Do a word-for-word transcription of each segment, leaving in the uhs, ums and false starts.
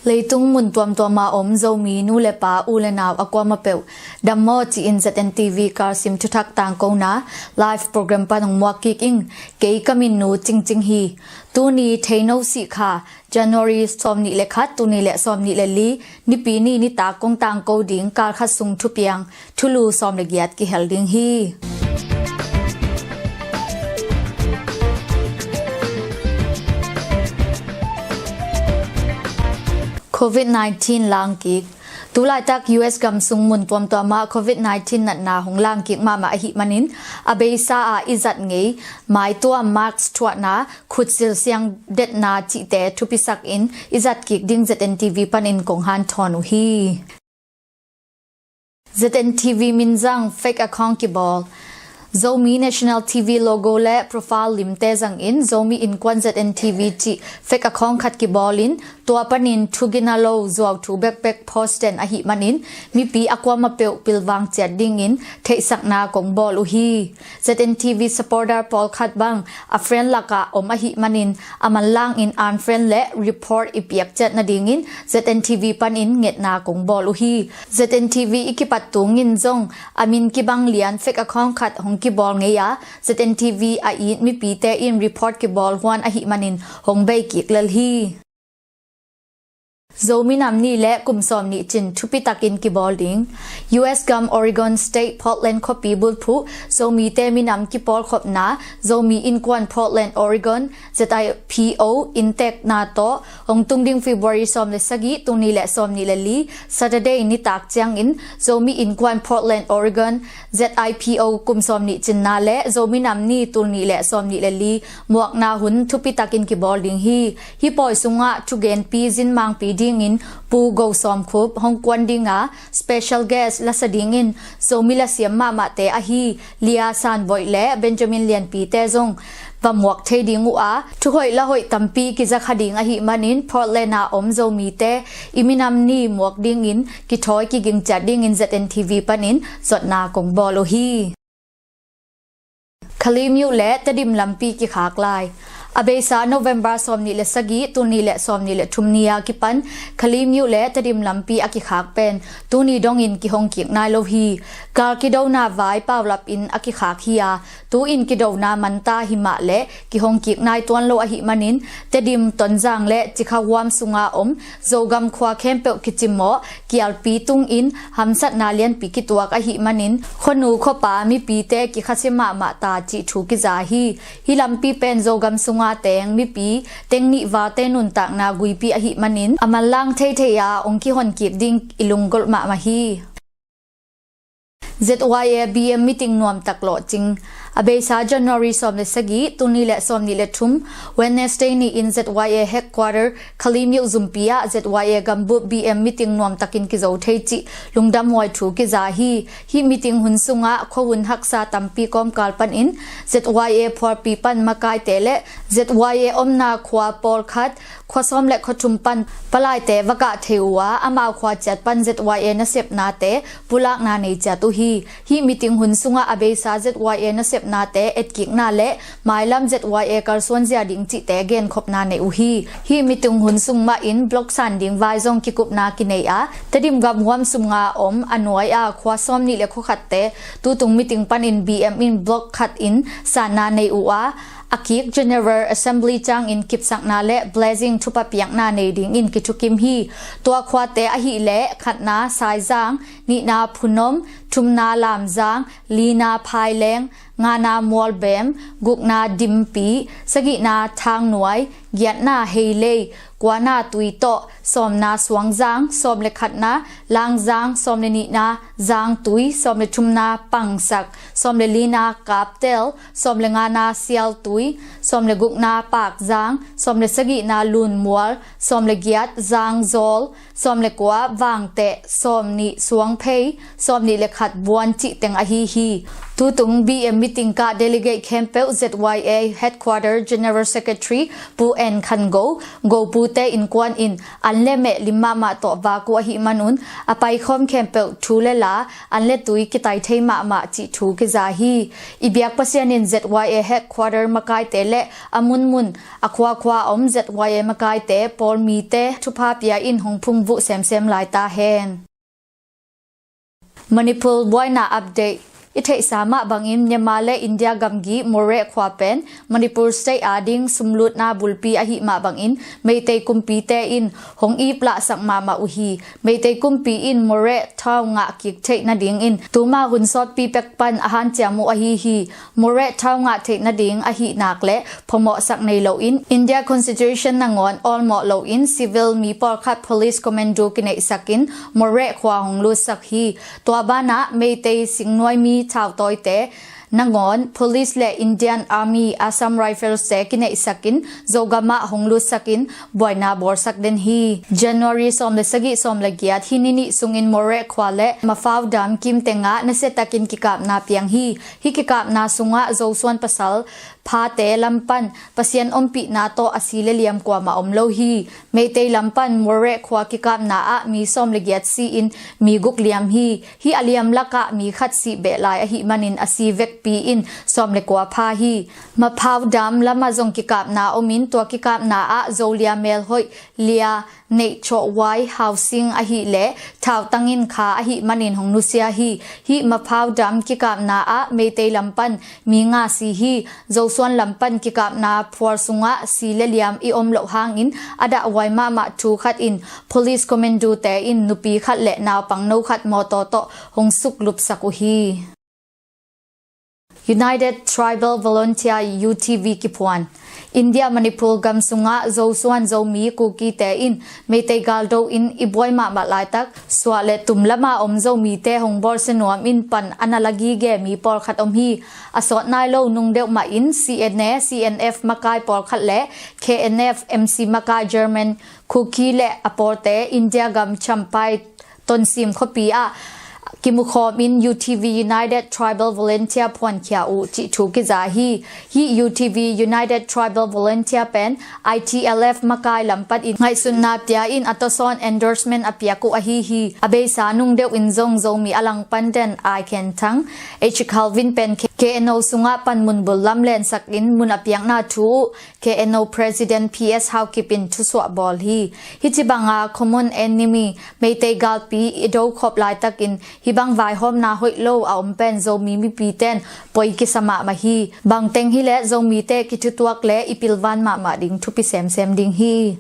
Leitung mun tuamtuama om Zomi nu le pa, u le nau a kuamah peuh dam maw ci-in Z N T V Karsim thuthak tangkona live program pan hong muak kik ing. Kei ka min Nu Cingcing hi. Tuni Theino Sikha, January sawmnih le khat, tul nih le sawmnih le li, Nipi ni nitak kong tangko ding kal khat sung thupiang thulu sawm le giat kihel ding hi. Covid nineteen langkik. Tulaitak U S gam sung mun tuamtuamah Covid nineteen natna hong langkik mahmah ahih manin, a beisa ah i zat ngei maituam, mask thuahna, khutsil siang detna cihte thupisak in i zatkik ding Z N T V panin kong hanthawn uh hi. Z N T V min zang fake account kibawl. Zomi National T V logo le profile limte zangin Zomi Innkuan Z N T V cih fake account khat kibawl in, tua panin thugina lo zuauthu bekbek post den ahih manin, mipi a kuamah peuh pilvang ciat dingin theihsakna kong bawl uh hi. Z N T V supporter pawlkhat bang a friend lakah om ahih manin, a manlangin unfriend le report i piak ciat nadingin Z N T V panin ngetna kong bawl uh hi. Z N T V i kipat tungin zong a min kibang lian fake account khat hong kibawl ngei a, Z N T V a it mipite in report kibawl huan ahih manin hong bei kik lel hi. Zomi Nam Ni le kum sawmnih cin thupitakin kibawl ding. U S gam Oregon State Portland khuapi bulphuh Zomite minam kipawlkhopna Zomi Innkuan Portland Oregon, Z I P O, inntekna tawh hong tung ding February sawm le sagih, tul nih le sawmnih le li, Saturday nitak ciangin Zomi Innkuan Portland Oregon, Z I P O kum sawmnih cinna le Zomi Nam Ni tul nih le sawmnih le li muakna hun thupitakin kibawl ding hi. Hih pawi sungah thugenpi zinmangpi dingin Pu Go Sawm Khup hong kuan ding a, special guest lasa dingin Zomi lasiam mahmahte ahi Lia San Voih le Benjamin Lianpi te zong va muak thei ding uh a, thuhoih lahoih tampi kiza kha ding ahih manin Portland a om Zomite i minam ni muak dingin kithawi kiging ciat dingin Z N T V panin zuatna kong bawl uh hi. Khalimyo le Tedim lampi kikhak lai. A beisa November sawmnih le sagih, tul nih le sawmnih le thum ni a kipan Khalimyo le Tedim lampi a kikhak pen tuni dongin kihong kik nai lo hi. Kal kidona vai paulap in a kikhak hi a, tu-in kidona manta hi mah le kihong kik nai tuan lo ahih manin, Tedim, Tonzang le Cikha huam sunga om Zogam khua khempeuh kicimmawh kialpi tungin hamsatna lianpi kituak ahih manin, khuanu khuapa mipite kikhasia mahmah ta cih thu kiza hi. Hih lampi pen Zogam sunga teng mipi teng nih valte nuntakna guipi ahih manin, a manlang theithei a ong kihon kik ding i lunggolh mahmah hi. Z Y A B M meeting nuamtak lawhcing. A beisa January sawm le sagih, tul nih le sawmnih le thum, Wednesday ni-in Z Y A headquarter Khalimyo zumpi ah Z Y A gambup B M meeting nuamtakin kizo thei cih lungdamhuai thu kiza hi. Hih meeting hun sungah khuahun haksa tampi kawmkal panin Z Y A phualpi pan makaite le Z Y A omna khua pawlkhat khua sawm le khua thum pan palaite va kah thei uh a, amau khua ciat pan Z Y A nasepnate pulakna nei ciat uh hi. Hih meeting hun sungah a beisa Z Y A nasepnate etkikna le mailam Z Y A kalsuanzia ding cihte genkhopna nei uh hi. Hih meeting hun sung mahin block san ding vai zong kikupna kinei a, Tedim gam huam sunga om a nuai a khua sawmnih le khua khatte tutung meeting panin B M in block khat in sanna nei uh a, a kik General Assembly ciangin kipsakna le blessing thupha piakna nei dingin kithukim hi. Tua khuate ahih leh khatna Saizang, nihna Phunom, thumna Lamzang, lina Phaileng, ngana Mualbem, gukna Dimpi, sagihna Thangnuai, giatna Heilei, kuana Tuitawh, sawmna Suangzang, sawm le khatna Langzang, sawm le nihna Zangtui, sawm le thumna Pangsak, sawm le lina Kaptel, sawm le ngana Sialtui, sawm le gukna Pakzang, sawm le sagihna Lunmual, sawm le giat Zangzawl, sawm le kua Vangteh, sawmnih Suangphei, sawmnih le khat Buan cih teng ahi hi. Tutung B M meeting kah delegate khempeuh Z Y A headquarter General Secretary Pu N Khan Go, gopute innkuan in an le meh lim mahmah tawh vak uh ahih manun a paikhawm khempeuh thu le la, an le tui kitai thei mahmah cih thu kiza hi. I biak Pasian in Z Y A headquarter makaite le a munmun a khuakhua a om Z Y A makaite pawl mite thupha pia in hong phungvuh semsem lai ta hen. Manipur buaina update. I theihsa mah bangin Myanmar le India gamgi Moreh khua pen Manipur state a ding sumlutna bulpi ahih mah bangin Meitei kumpite in hong iplahsak mahmah uh hi. Meitei kumpi in Moreh thau ngah kik theih nadingin tuma hun sawtpi pek pan a hanciam uh ahi hi. Moreh thau ngah theih nading ahih nak le phamawhsak nei loin India Constitution nangawn awlmawh loin civil mi pawlkhat police commando kineihsakin Moreh khua hong lutsak hi. Tua banah Meitei singnuai mi thautawite nangawn police le Indian Army, Assam Rifles te kineihsakin Zogamah hong lutsakin buaina bawlsak den hi. January sawm le sagih, sawm le giat, hih ni nih sungin Moreh khua le Mafau Dam kim tengah nasiatakin kikapna piang hi. Hih kikapna sungah Zosuan pasal phate lam pan Pasian ompihna tawh a si le liam kuamah om lo hi. Meitei lam pan Moreh khua kikapna ah mi sawm le giat si-in mi guk liam hi. Hih a liam lakah mi khat sih beh lai ahih manin a si vekpi in sawm le kua pha hi. Mafau Dam lamah zong kikapna omin tua kikapna ah Zolia melhoih lia neih chawhwai housing ahih le thautang in kha ahih manin hong nusia hi. Hih Mafau Dam kikapna ah Meitei lam pan mi nga si hi. Zosuan lam pan kikapna phual sungah si le liam i om loh hangin a dahhuai mahmah thu khat in police commando te in nupi khat le naupang no khat mawtaw tawh hong suklupsak uh hi. United Tribal Volunteer, U T V, kiphuan. India Manipur gam sungah Zosuan Zomi Kukite in Meitei galdo in i buai mahmah laitak suah le tum lama om Zomite hong bawlsia nuam in pan a na la gige mi pawlkhat om hi. A sawt nai lo nung deuh mahin C N A, C N F makai pawlkhat le K N F M C makai German Kuki le a pawlte India gam Champhai Tonsim khuapi ah kimukhawm in U T V, United Tribal Volunteer, phuankhia uh cih thu kiza hi. Hih U T V, United Tribal Volunteer pen I T L F makai lam panin ngaihsutna pia in a tawsawn endorsement a piak uh ahi hi. A beisa nung deuh in zong Zomi a langpan den Ai Khen Thang, H Khalvin pen K N O sungah panmun bul lamlensak in mun a piakna thu uh K N O President P S Haokip in thusuah bawl hi. Hih ci banga common enemy Meitei galpi i do khop laitakin hih bang vaihawmna hoih lo a om pen Zomi mipiten poi kisa mahmah hi. Bangteng hileh Zomite kithutuak le i pilvan mahmah ding thupi semsem ding hi.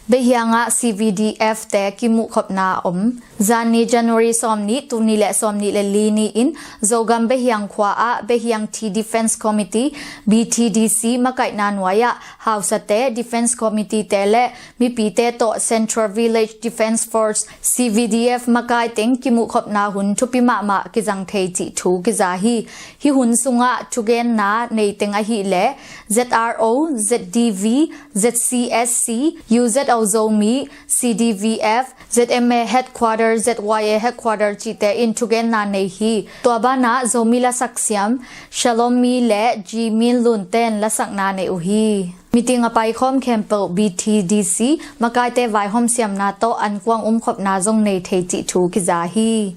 Behiangah C V D F te kimuhkhopna om. Zanni January sawmnih, tul nih le sawmnih le li ni-in Zogam Behiang khua ah Behiang Tea Defence Committee, B T D C, makaihna nuai-ah hausate, Defence Committee te le mipite tawh Central Village Defence Force, C V D F, makai teng kimuhkhopna hun thupi mahmah kizang thei cih thu kiza hi. Hih hun sungah thugenna nei teng ahih leh Z R O, Z D V, Z C S C, U Z O Zomi, C D V F, Z M A Headquarter, Z Y A Headquarter cihte in thugenna nei hi. Tua banah Zomi lasak siam Shalom Mi le Ji Min Lun ten lasakna nei uh hi. Meeting a paikhawm khempeuh B T D C makaite vaihawm siamna tawh ankuang umkhopna zong nei thei cih thu kiza hi.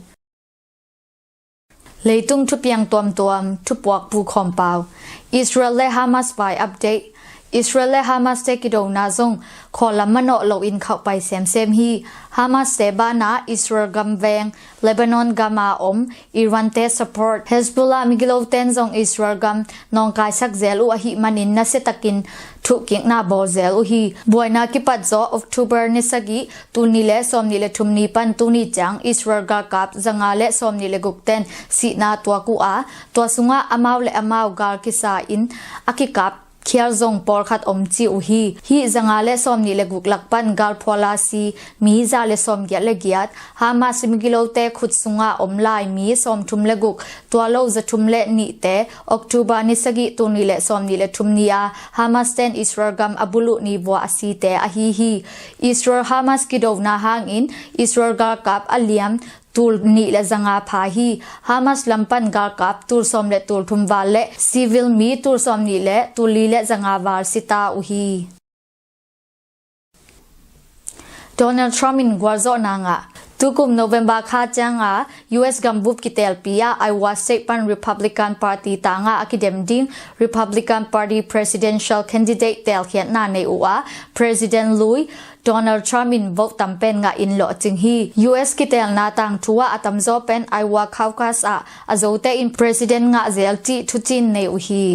Leitung thupiang tuamtuam, thupuak pukhawm pau. Israel le Hamas vai update. Israel le Hamas te kidona zong khawlam manawh loin khauhpai semsem hi. Hamas te banah Israel gam veng, Lebanon gama om Iran te support Hezbollah migiloten zong Israel gam nawngkaisak zel uh ahih manin nasiatakin thuhkikna bawl zel uh hi. Buaina kipat zawh October ni sagih, tul nih le sawmnih le thum ni pan tuni ciang Israel galkap zanga le sawmnih le guk ten sihna tuak uh a, tua sungah amau le amau gal kisa in a kikap khial zong pawlkhat om ci uh hi. Hih zanga le sawmnih le guk lak pan galphuala si mi za le sawmgiat le giat, Hamas migilote khut sunga om lai mi sawmthum le guk, tua lo zathum le nihte, October ni sagih, tul nih le sawmnih le thum ni-a Hamas ten Israel gam a buluh ni vua a site ahi hi. Israel Hamas kidona hangin Israel galkap a liam tul nih le zanga pha hi. Hamas lam pan galkap tul sawm le tul thum val le civil mi tul sawm nih le tul li le zanga val si ta uh hi. Donald Trump in gualzawhna ngah. Tukum November kha cianga U S gambup kitelpi ah Iowa State pan Republican Party tanga a kidem ding Republican Party presidential candidate telkhiatna nei uh a, President lui Donald Trump in vote tam pen ngah in lawhcing hi. U S kitelna tangthu ah a tamzaw pen Iowa caucus ah a zote in president ngah zel cih thucin nei uh hi.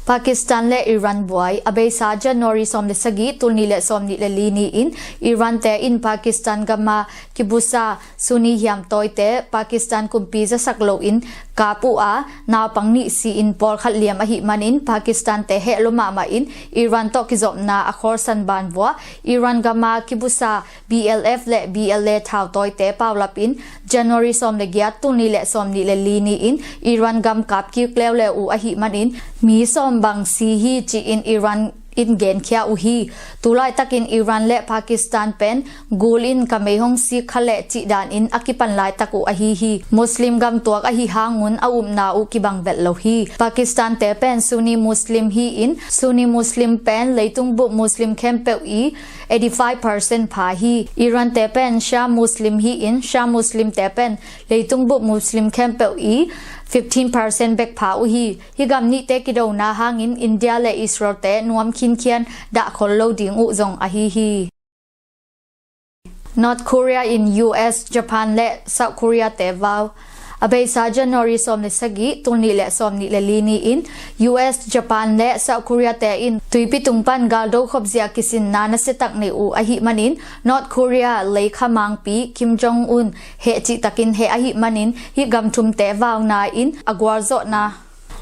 Pakistan le Iran buai. A beisa January sawm le sagih, tul nih le sawm nih le li ni-in Iran te in Pakistan gama kibusa Sunni hiamtawite Pakistan kumpi zasak loin kap uh a, naupang nih si-in pawlkhat liam ahih manin Pakistan te heh lua mahmah in Iran tawh kizopna a khawlsan banvuah Iran gama kibusa B L F le B L A thautawite paulap in January sawm le giat, tul nih le sawm nih le li ni-in Iran gam kap kik leuleu uh ahih manin mi sawm bang si hi ci-in Iran in genkhia uh hi. Tulaitakin Iran le Pakistan pen gul in ka mei hong sik kha leh cih danin a kipan laitak uh ahi hi. Muslim gam tuak ahi hangun a upna uh kibang vet lo hi. Pakistan te pen Sunni Muslim hi-in Sunni Muslim pen leitung bup Muslim khempeuh i eighty five percent pha hi. Iran te pen Shia Muslim hi-in Shia Muslim te pen leitung bup Muslim khempeuh i fifteen percent bek pha uh hi. Hih gam nihte kidona hangin India le Israel te nuam khinkhian dah khol lo ding uh zong ahi hi. North Korea in U S, Japan le South Korea te vau. A beisa January sawm le sagih, tul nih le sawm nih le li ni-in U S, Japan le South Korea te in tuipi tung pan galdo khopzia kisinna nasiatak nei uh ahih manin North Korea leikha mangpi Kim Jong Un heh cihtakin heh ahih manin hih gam thumte vauna in a gualzawhna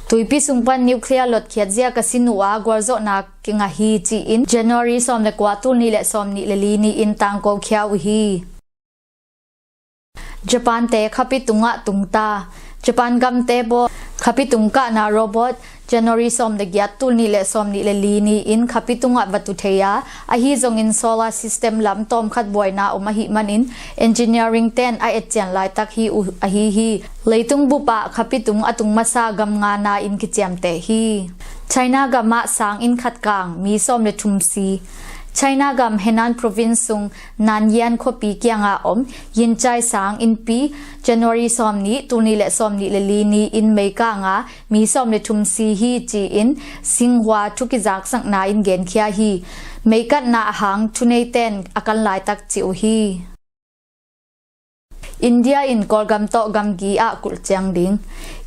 tuipi sung pan nuclear lotkhiat zia ka sin uh a gualzawhna kingah hi ci-in January sawm le kua, tul nih le sawm nih le li ni-in tangko khia uh hi. Japan te khapi tungah tungta. Japan gamte baw khapi tung kahna robot January sawm le giat, tul nih le sawm nih le li ni-in khapi tungah va tu thei a, ahi zongin solar system lam tawmkhat buaina om ahih manin engineering ten a etcian laitak hi uh ahi hi. Leitung bupah khapi tung a tung masa gam ngana in kiciamteh hi. China gamah sang in khat kang, mi sawm le thum si. China gam Henan Province sung Nanyan khuapi kiangah om Yinchai sang innpi January sawm nih, tul nih le sawm nih le li ni-in mei kanga mi sawm le thum si hi ci-in Xinhua thu kizaksakna in genkhia hi. Mei katna a hang thuneiten a kan laitak ci uh hi. India in Kawlgam tawh gamgi ah kulh ciang ding.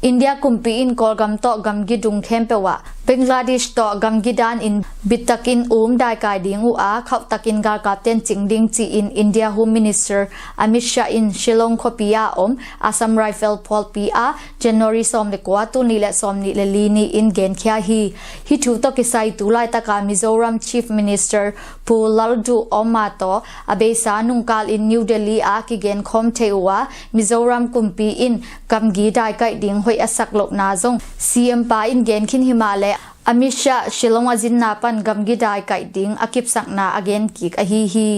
India kumpi in Kawlgam tawh gamgi dung khempeuh ah Bangladesh tawh gamgi danin bittakin um daikai ding uh a, khauhtakin galkapten cing ding ci-in India Home Minister Amit Shah in Shillong khuapi ah om Assam Rifle pawlpi ah January sawm le kua, tul nih le sawm nih le li ni-in genkhia hi. Hih thu tawh kisai tu laitaka Mizoram Chief Minister Pu Lalduhoma tawh a beisa nungkal in New Delhi ah kigenkhawm thei uh a, Mizoram kumpi in gamgi daikaih ding hoih a sak lohna zong C M pa in genkhin himahleh Amit Shah Shillong a zinna pan gamgi daikaih ding a kipsakna a genkik ahi hi.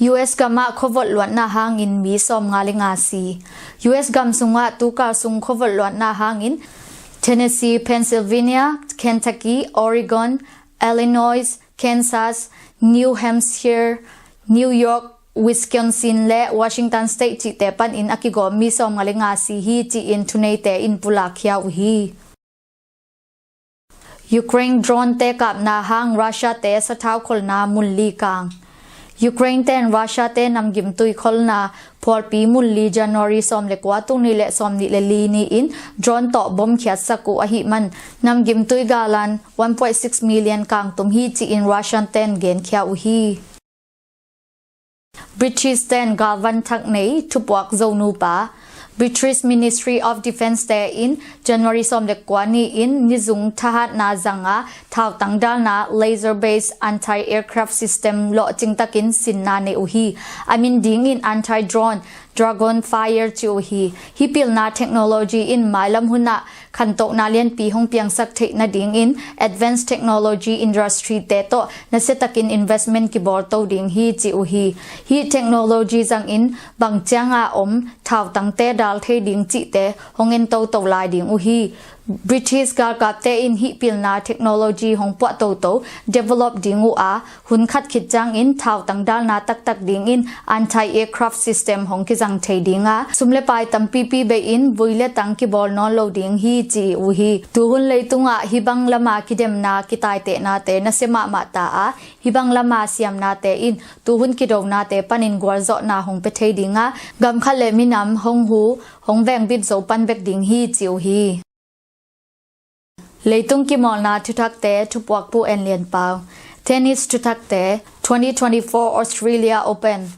U S gamah khuavolh luatna hangin mi sawm nga le nga si. U S gam sungah tukal sung khuavolh luatna hangin Tennessee, Pennsylvania, Kentucky, Oregon, Illinois, Kansas, New Hampshire, New York, Wisconsin le Washington State cihte panin a kigawm mi sawm nga le nga si hi ci-in thuneite in pulak khia uh hi. Ukraine drone te kapna hang Russia te sathau kholna mun li kang. Ukraine ten Russia te namgimtui kholna phualpi mun li January sawm le kua, tul nih le sawm nih le li ni-in drone tawh bom khiatsak uh ahih man namgimtui galan one point six million kangtum hi ci-in Russian ten genkhia uh hi. British ten galvan thak nei thupuak Zonupa. British Ministry of Defence te in January sawm le kua ni-in nizung thahatna zanga thautang dalna laser based anti-aircraft system lawhcing takin sinna nei uh hi. A min dingin anti-drone Dragon Fire ci uh hi. Hih pilna technology in mailam hunah khantohna lianpi hong piangsak theih nadingin advanced technology industry te tawh nasiatakin investment kibawlto ding hi ci uh hi. Hih technology zangin bang cianga om thautangte dal thei ding cihte hong en toto lai ding uh hi. British galkapte in hih pilna technology hong puah toto develop ding uh a, hun khat khit ciangin thautang dalna taktak dingin anti-aircraft system hong kizang thei ding a, sum le pai tampipi bei in vui le tang kibawl nawn lo ding hi ci uh hi. Tuhun leitungah hih bang lama kidemna kitaihtehnate nasia mahmah ta a, hih bang lama siamnate in tuhun kidonate panin gualzawhna hong pia thei ding a, gam khat le minam hong hu hong vengbit zo pan bek ding hi ci uh hi. Leitung kimawlna thuthakte thupuak Pu En Lian Pau. Tennis thuthakte, twenty twenty-four Australia Open.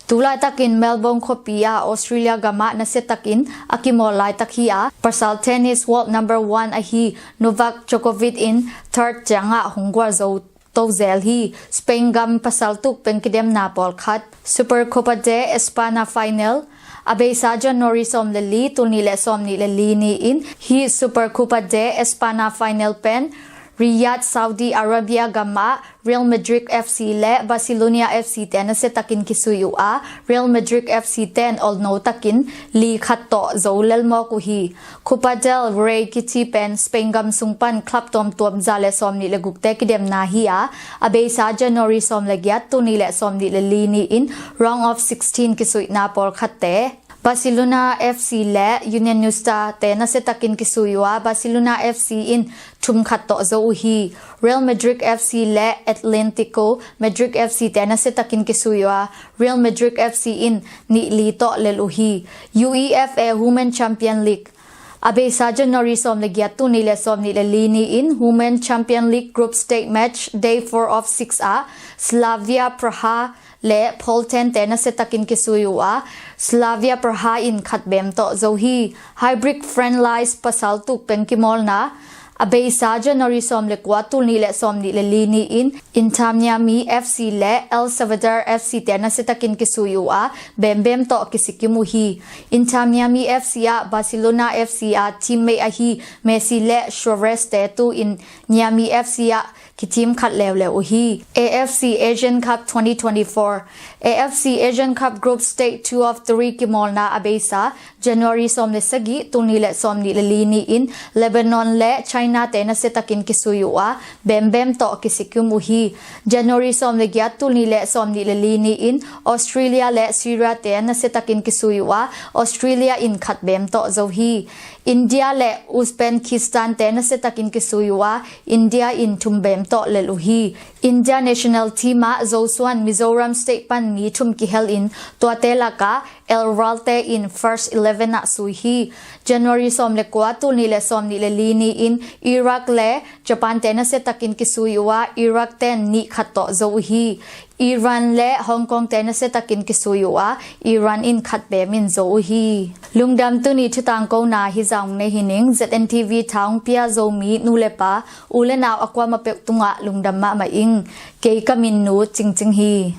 Tulaitakin Melbourne khuapi ah Australia gamah nasiatakin a kimawl laitak hi a, pasal tennis world number one ahi Novak Djokovic in third ciangah hong gualzo to zel hi. Spain gam pasal tuk peng kidemna pawlkhat, Supercopa de España final, a beisa January sawm le li, tul nih le sawm nih le li ni-in hih Supercopa de España final pen Riyadh, Saudi Arabia gamah Real Madrid F C le Barcelona F C te nasiatakin kisui uh a, Real Madrid F C ten olno takin li khat tawh zo lelmawk uh hi. Copa del Rey kici pen Spain gam sung pan club tuamtuam za le sawm nih le gukte kidemna hi a, a beisa January sawm le giat, tul nih le sawm nih le li ni-in round of sixteen kisuihna pawlkhatte, Barcelona F C le Unionistate nasiatakin kisui uh a, Barcelona F C in thum khat tawh zo uh hi. Real Madrid F C le Atletico Madrid F C te nasiatakin kisui uh a, Real Madrid F C in nih li tawh lel uh hi. UEFA Women Champion League, a beisa January sawm le giat, tul nih le sawm nih le li ni-in Women Champion League group stage match day four of six ah Slavia Praha le Polten te nasiatakin kisui uh a, Slavia Praha in khat bem tawh zo hi. Hybrid friendlies pasal tuk peng kimawlna, a beisa January sawm le kua, tul nih le sawm nih le li ni-in Inter Miami F C le El Salvador F C te nasiatakin kisui uh a, bembem tawh kisikim uh hi. Inter Miami F C ah Barcelona F C a teammate ahi Messi le Suarez te tu-in Miami F C ah kithim khat leuleu uh hi. A F C Asian Cup twenty twenty-four. A F C Asian Cup group stage two of three kimawlna a beisa January sawm le sagih, tul nih le sawm nih le li ni-in Lebanon le China te nasiatakin kisui uh a, bembem tawh kisikim uh hi. January sawm le giat, tul nih le sawm nih le li ni-in Australia le Syria te nasiatakin kisui uh a, Australia in khat bem tawh zo hi. India le Uzbekistan te nasiatakin kisui uh a, India in thum bem tawh lel uh hi. India national team ah Zosuan Mizoram state pan mi thum kihel in tuate lakah L Ralte in first eleven ah sui hi. January sawm le kua, tul nih le sawm nih le li ni-in Iraq le Japan te nasiatakin kisui uh a, Iraq ten nih khat tawh zo uh hi. Iran le Hong Kong te nasiatakin kisui uh a, Iran in khat bem in zo uh hi. Lungdam, tuni thutangkona hi zah nei hi ning. Z N T V thaungpia Zomi nu le pa, u le nau a kuamah peuh tungah lungdam mahmah ing. Kei ka min Nu Cingcing hi.